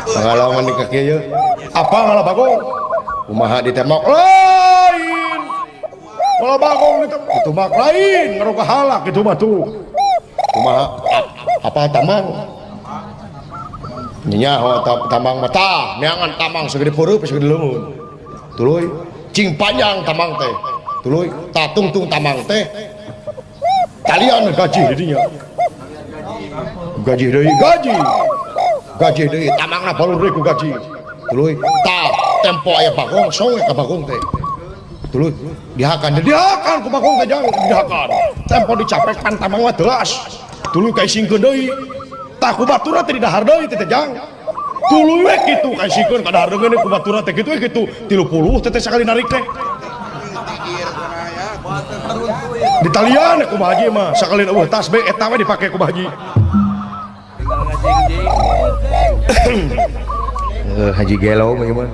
Pengalaman di kaki ya. Apa ngalah bagong? Kumaha ditembak lain. Kalau bagong ditembak itu mah lain, ngaruka halak itu mah tuh. Kumaha apa tamang? Nya tamang mata, neangan tamang segede pureup segede leungeun. Tuluy cing panjang tamang teh. Tuluy tatungtung tamang teh. Talian gaji didinya. Gaji deui, gaji. Gaji deui, tamangna balur deui ku gaji. Tuluy tah tempo aya bagong sowe ka bagong teh. Tuluy dihakan, dihakan ku bagong teh jang dihakan. Tempo dicapek pan tamang mah teuas. Tuluy kaisingkeun deui. Tah ku baturna teh didahar deui teh jang. Tuluy we kitu kaisingkeun ka dahar deui ku baturna teh kitu we kitu 30 teh sakali narik teh. Di talian ku haji mah sakali eueuh tas be eta we dipake ku haji. Haji gelo mah gimana?